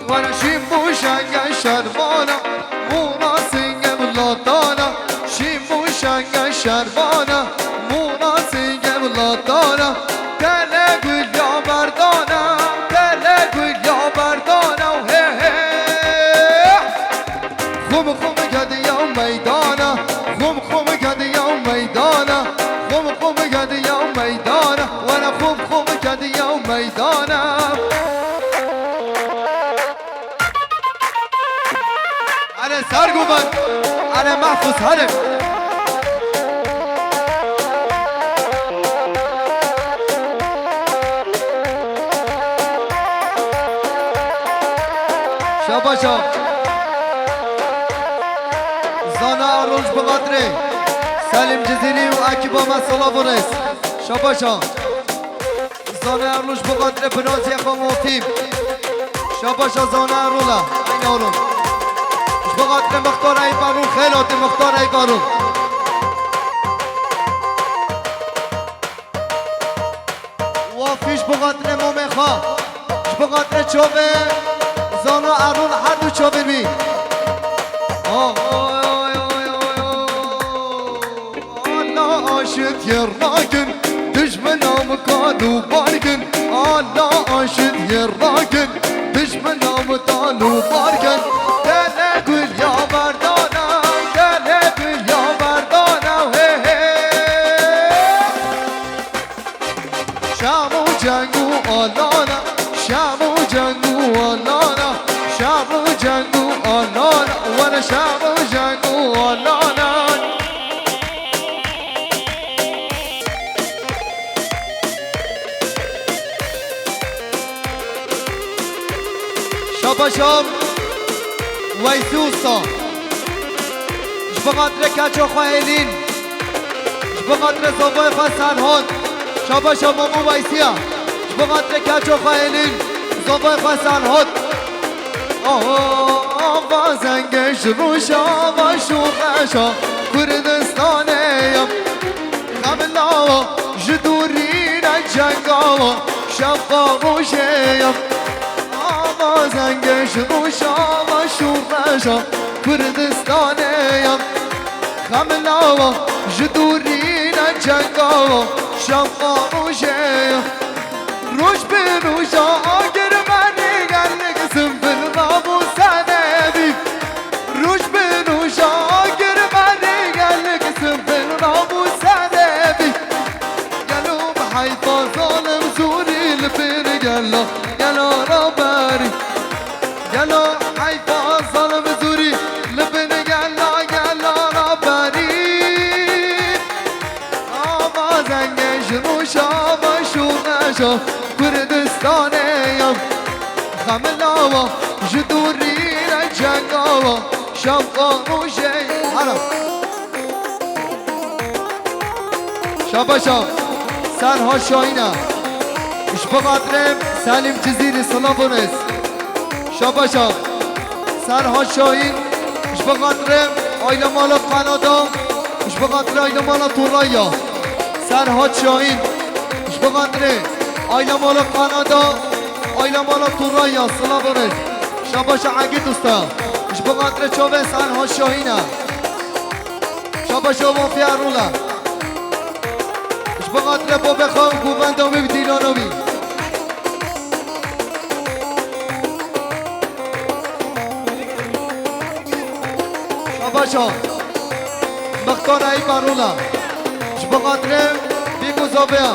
Were şîm bû şenge şervana, mûna singê milatana. Şîm bû şenge şervana, mûna singê milatana. Tele gul ya berdana, tele gul ya berdana, he he. Xum xum kediya meydana, xum xum kediya meydana, xum xum kediya meydana, were xum xum kediya meydana. Hele ser guven, hele Mahfuz, hele. Şabaşa. Zana Arlunç bi xatirê Selim Cizîrî û ekiba me, salav û rêz. Şabaşa. Zana Arlunç bi xatirê Binazî Xamotî. Şabaşa Zana Arlunç. Eynî Arlunç. Ji bi xatirê Mixtar Eyüp Arlunç, xêlatî Mixtar Eyüp Arlunç. Wafî ji bo xatirê Momê xwe, ji bo xatirê çavê Zana Erol, her du çavên wî. Ala aşit yê rakin, dijmina min kal û barkin. Ala aşit yê rakin, dijmina min kal û barkin. Tele gul ya berdana, tele gul ya berdana, he he. Şam û ceng û alana, şam û ceng û alana, şam û ceng û alana, were şam û ceng û alana. Şabaşam Weysî Usta. Ji bo xatirê keça xwe Hêlîn. Ji bo xatirê zavayê xwe Serhat. Şabaşa Mamo Weysiya. Ji bo xatirê keça xwe Hêlîn. Zavayê xwe Serhat. Aha, ava zengê ji Rojava şûxeşa Kurdistanê ye. Xem lawa ji dûrî ne cengawa şefa rojê ye. Ava zengê ji Rojava şûxeşa Kurdistanê ye. Xem lawa ji dûrî ne cengawa şefa rojê ye. Roj bi roja agir merî gelnik sinfil rabû senebî. Roj bi roja agir merî gelnik sinfil rabû senebî. Gelo bi heyfa zalim zûrî li pêr gela, gela raberî. Kurdistanê ya xem lawa, ji dûrî re cengawa, şev û rojê Ereb. Şabaşa Serhat Şahîn e. Ji bo xatirê Selîm Cizîrî, silav û rêz. Şabaşa Serhat Şahîn, ji bo xatirê aîle mala Kanada, ji bo xatirê aîle mala Toraya. Serhat Şahîn, ji bo xatirê aîle mala Kanada, aîle mala Toraya, silav û rêz. Şabaşa Egîd Usta, ji bo xatirê çavê Serhat Şahîn e. Şabaşa Mafya Erol e. Ji bo xatirê babê xwe û govenda wî û dîlana wî. Şabaşa Mextara Eyüp Erol e. Ji bo xatirê vî ku zave ye.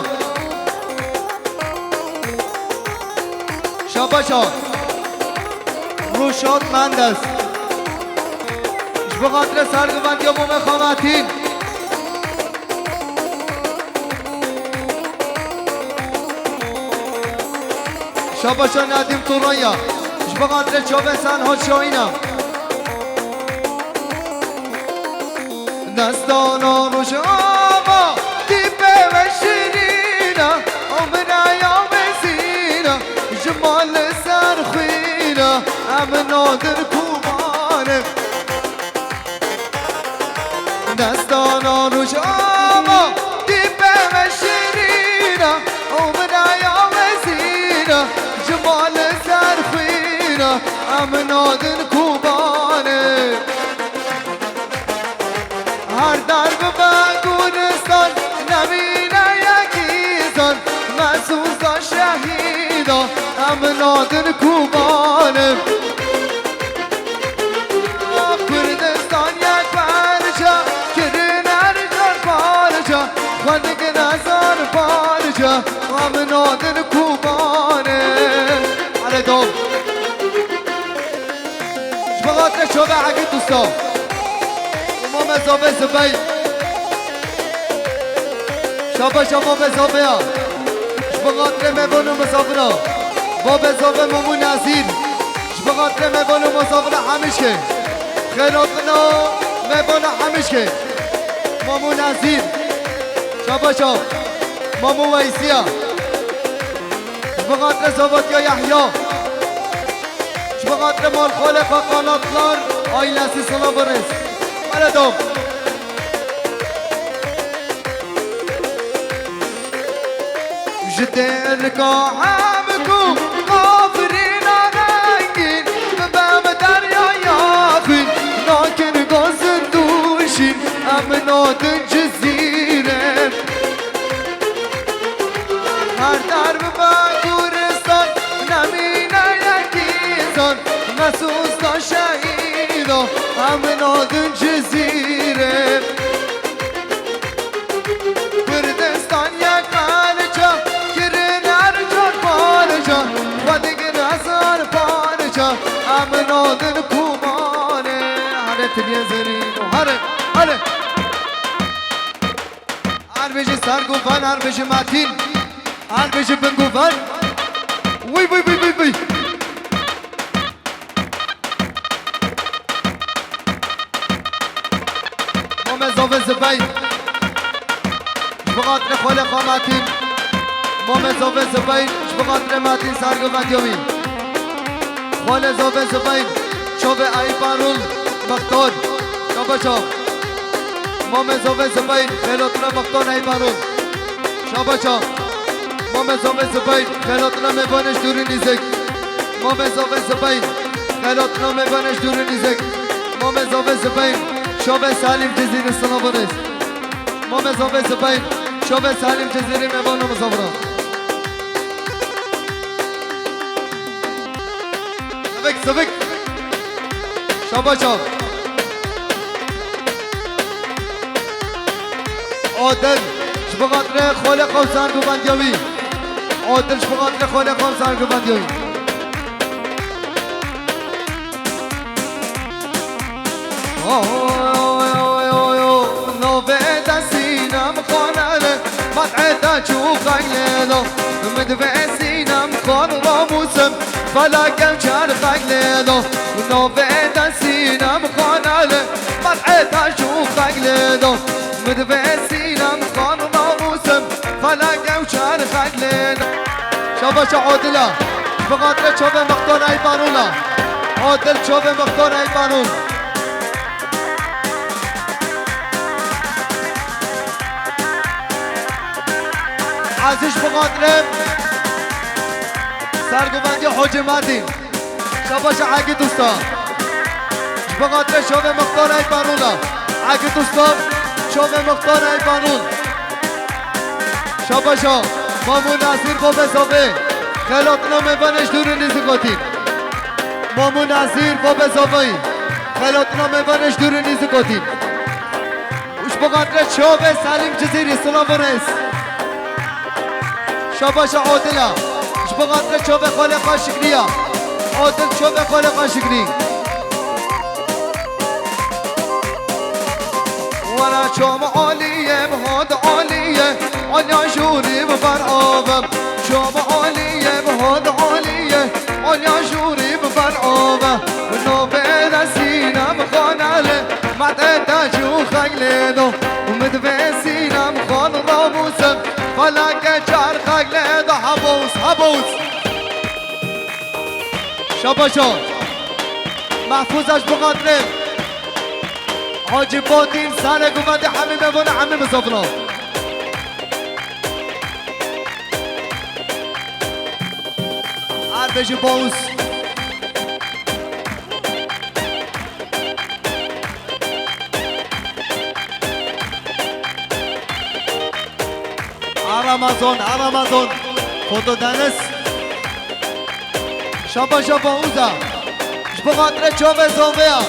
Şabaşa Rûşat Mendes. Ji bo xatirê sergovendiya Momê Xametîn. Şabaşa Nedîm Toraya. Ji bo xatirê çavê Serhat Şahîn e. Destana Rojava, tîpê we şirîn e, obreya mezin e, ji mal li ser xwîn e, em nadin kuman e. Destana Rojava, tîpê me şirîn e, obreya mezin e, ji mal li ser xwîn e, em nadin kuman e. Her der bibe guristan, nemîne yekî zan, me sûza şehîda, em nadin kuman e. Kurdistan yek parça, kirin her car parça, xwe digin hezar parça, em nadin kuman e. Hele dom. Ji bo xatirê çavê Egîd Usta û Mame Zave Zibey. Şabaşa Mame Zave ya. Ji bo xatirê mêvan û misafira. Babê Zave Mamû Nezîr. Ji bo xatirê mêvan û misafira Hemişkê. Xêratina mêvana Hemişkê. Mamû Nezîr. Şabaşa Mamû Weysiya. Ji bo xatirê Zavatiya Yehya. Ji bo xatirê mal xalê xwe Qanatlar aîlesî, silav û rêz. Hele dom. Ji dêrika em ku qafirîna rengîn, bibem deryaya xwîn, nakin gazin dûşîn, em nadin Cizîrê. Her der bibe guristan, nemîne yekî zan, me sûza şehîda, em nadin Cizîrê. Kurdistan yek parça, kirin her car parça, xwe digin hezar parça, em nadin kuman e. Here tiliyê zerîn û here, here. Her bijî sergovan, her bijî Metîn, her bijî bingovan. Wî, wî, wî, wî, wî. Mame Zave Zibeyn. Ji bo xatirê xalê xwe Metîn. Mame Zave Zibeyn, ji bo xatirê Metîn sergovendiya wî. Xalê Zave Zibeyn, çavê Eyüp Erol, Mextar. Şabaşa. Mame Zave Zibeyn, xêlatina Mextar Eyüp Erol. Şabaşa. Mame Zave Zibeyn, xêlatina mêvanê ji dûr û nîzik. Mame Zave Zibeyn, xêlatina mêvanê ji dûr û nîzik. Mame Zave Zibeyn, çavê Selîm Cizîrî, silav û rêz. Mame Zave Zibeyn, çavê Selîm Cizîrî, mêvan û misafira. Sivik, sivik. Şabaşa. Adil, ji bo xatirê xalê xwe û sergovendiya wî. Adil, ji bo xatirê xalê xwe û sergovendiya wî. Oy, oy, oy, oy, oy, navê de Sînem Xanere, qet'ê te Çû xeylê do, min divê sînem xan ramûsim, felakê çar xeylê do, navê de sînem xan ele, qet'ê te çû xeylê do, min divê sînem xan ramûsim, felakê çar xeylê do. Şabaşa Adila, ji bo xatirê çavê mextana Eybanûna. Adil çavê mextana Eybanûn. Ezîz ji bo xatirê sergovendiya Hocê Medîn. Şabaşa Egîd Usta. Ji bo xatirê çavê mextana Eybanûna. Egîd Usta, çavê mextana Eybanûn. Şabaşa Mamû Nazîr, babê Zavê. Xelatina mêvanê ji dûr û nêzîk hatîn. Mamû Nazîr, babê Zavayî. Xelatina mêvanê ji dûr û nêzîk hatîn. Ji bo xatirê çavê Selîm Cizîrî, silav û rêz. Şabaşa Adila. Ji bo xatirê çavê xalê Qaşikrî ya. Adil çavê xalê Qaşikrî. Were çam aliyê, bi hod aliyê, alya jûrî bi ber avim. Çam aliyê, bi hod aliyê, alya jûrî bi ber avim. Navê de sînem xanelê, medê de cû xeylê do. Min divê sînem xan ramûsim, felakê çar xeylê do. Hebûs, hebûs. Şabaşo. Mehfûza ji bo xatirê Hacî Batîn, serê govendê hemî mevana, hemî mizafina. Erdê ji Bawûs. A Ramazan, a Ramazan. Foto Deniz. Şaba, şaba, uza. Ji bo xatirê çavê Zoveya.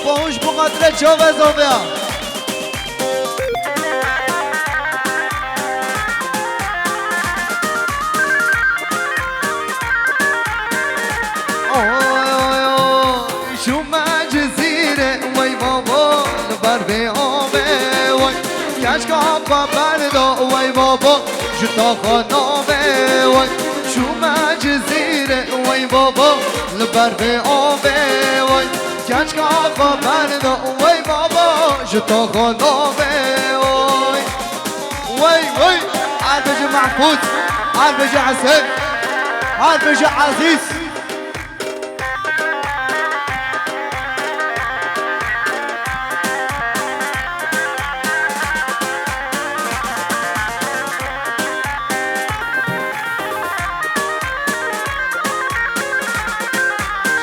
Bawûs ji bo xatirê çavê Zoveya. Oy, oy, oy. Şûme Cizîrê, wey babo, li ber vê avê, wey. Keşka xwe berda, wey babo, ji taxa navê, wey. Şûme Cizîrê, wey babo, li ber vê avê, wey. Keşka xwe berda, wey babo, ji taxa navê, wey. Wey, wey. Her bijî Mehfûz, her bijî Hesên, her bijî Ezîz.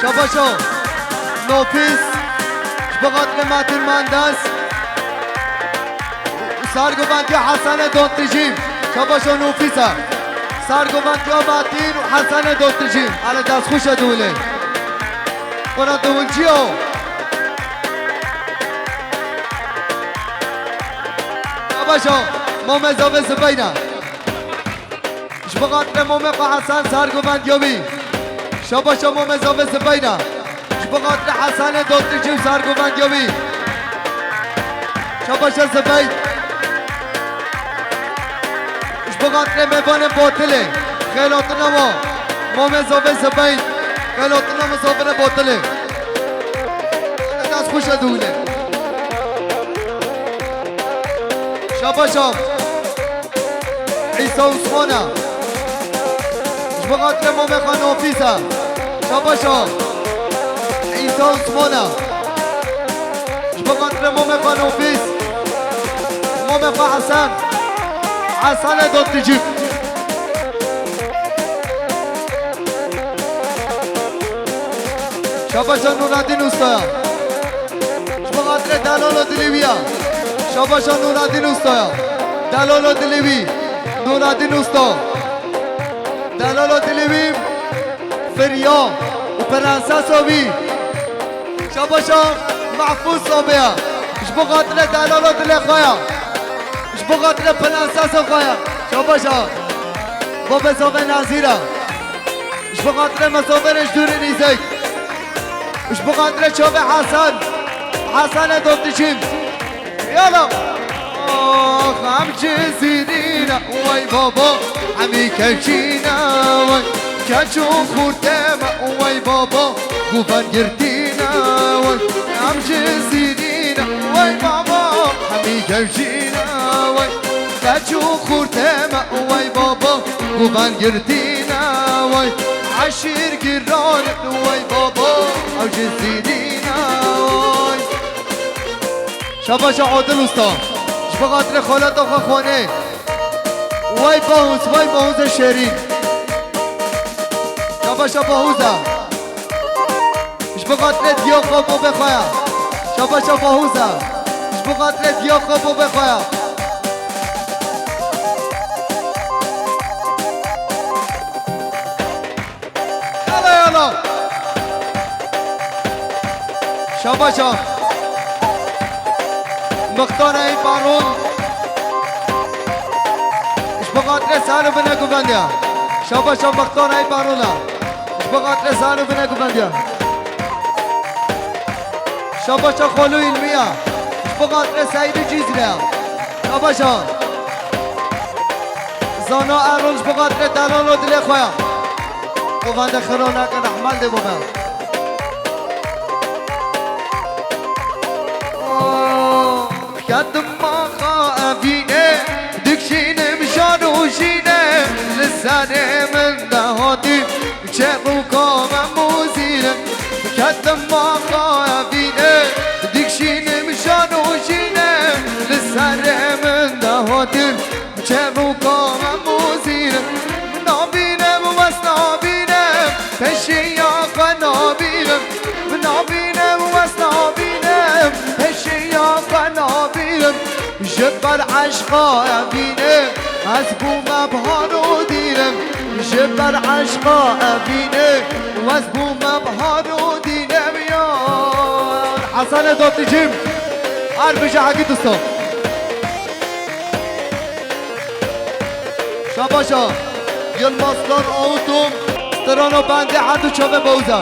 Şabaşo. Nofîs. Ji bo xatirê Metîn Mendes. Sergoventiya Hesenê Dontijî. Şabaşo Nofîsa. Sergoventiya Metîn û Hesenê Dontijî. Hele dest xweş e diwilê. Xwena diwilciyo. Şabaşo. Mamê Zavê Zibeyna. Ji bo xatirê Momê xwe Hesen, sergovendiya wî. Şabaşa Momê Zavê Zibeyna. Ji bo xatirê Hesenê Dotircî û sergovendiya wî. Şabaşa Zibey. Ji bo xatirê mêvanê Botilê. Xêlatina wa. Momê Zavê Zibey. Xêlatina mizavirê Botilê. Dest xweş e dûne. Şabaşa. Îsa Osmana. Ji bo xatirê Momê xwe Nofîsa. Şabaşa. Îsa Osmana. Ji bo xatirê Momê xwe Nofîs. Momê xwe Hesen. Hesenê Doticî. Şabaşa Nuradîn Ustaya. Ji bo xatirê delalo dilê wî ya. Şabaşa Nuradîn Ustaya. Delalo dilê wî. Nuradîn Usta. Delalo dilê wî. Firiya û prensesa wî. Şabaşa Mehfûz Sabe ya. Ji bo xatirê delalo dilê xwe ya. Ji bo xatirê prensesa xwe ya. Şabaşa. Babê Zave Nazîra. Ji bo xatirê mizavirê ji dûrê nîzek. Ji bo xatirê çavê Hesen. Hesenê Doticî. Yala. Ax, em cizîrîne, wey baba, em î kevçîne, wey. Keç û xurte me, wey baba, guvan girtîne, wey. Em cizîrîne, wey baba, em î kevçîne, wey. Keç û xurte me, wey baba, guvan girtîne, wey. Eşîr giran, wey baba, ew cizîrîne, wey. Şabaşa Adil Usta. Ji bo xatirê xaleta xwe xwanê. Way Bahuz, way Bahuzê şêrîn. Şabaşa Bahuza. Ji bo xatirê diya xwe bo bê xwe ya. Şabaşa Bahuza. Ji bo xatirê diya xwe bo bê xwe ya. Yala, yala. Şabaşa. Mixtara ey Baron. Ji bo xatirê sar û bine guvendiya. Şabaşa mixtara ey Barona. Ji bo xatirê sar û bine guvendiya. Şabaşa Xolo Îlmiya. Ji bo xatirê Seîdî Cîzre. Şabaşa. Zana Erol ji bo xatirê delalo dilê xwe ya. Govende xiro neke rehmel dê bobe. Ketim maxa evîne, dikşînim jan û jîne, li serê min de hatî. Çe û kame muzîne, ketim maxa evîne, dikşînim jan û jîne, li serê min de hatî. Çe û kame muzîne, min nabîne, min wes nabîne, peşiya xwe nabîne, min nabîne, min wes nabîne, peşiya xwe nabîne. Ji ber eşqa evîne, ez bûme bihar û dîne. Ji ber eşqa evîne, ez bûme bihar û dîne. Yar Hesene Dotîcîm, her bije hekî dustan. Şabaşa, Yilmazlar Auto, strano bende hadu çave bawuza.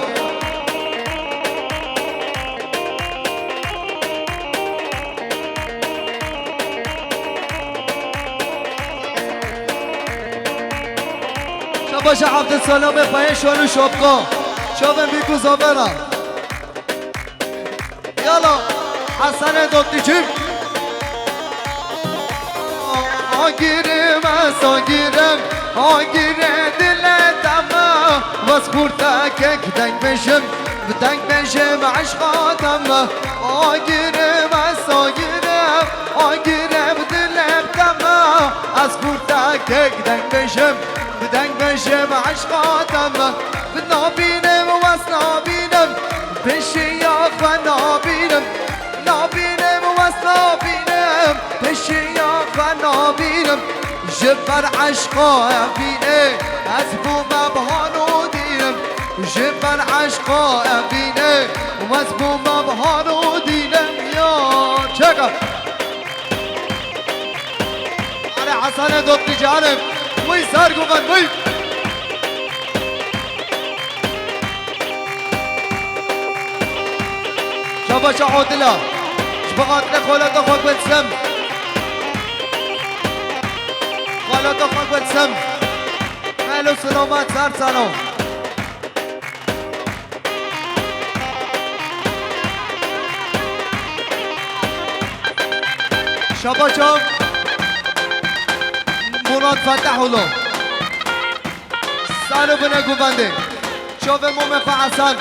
Şabaşa Abdülselamê xweyê şol û şopko. Şovên bî ku zavera. Yala, Hasanê Dotîcî. Agirim ez agirim, agire dile deme. Wez xurtekek deng bêjim, bi deng bêjim eşqa deme. Agirim ez agirim, agire bi dile deme. Ez xurtekek deng bêjim, bi deng bêjim eşqa deme. Bi nabînim wez nabînim, pêşiya xwe nabînim. Nabînim wez nabînim, pêşiya xwe nabînim. Ji ber eşqa evînê, ez bûme bihar û dînim. Ji ber eşqa evînê, ez bûme bihar û dînim. Ya çeka. Are Hasanê Dotî canim. Wî sar guven, wî. Şabaşa Odila. Ji bo xatirê xaleta xwe Gulsem. Xaleta xwe Gulsem. Melo selamet, ser salo. Şabaşa Murat Fetahulu. Salo bine guvende. Çavê momê xwe Hasan.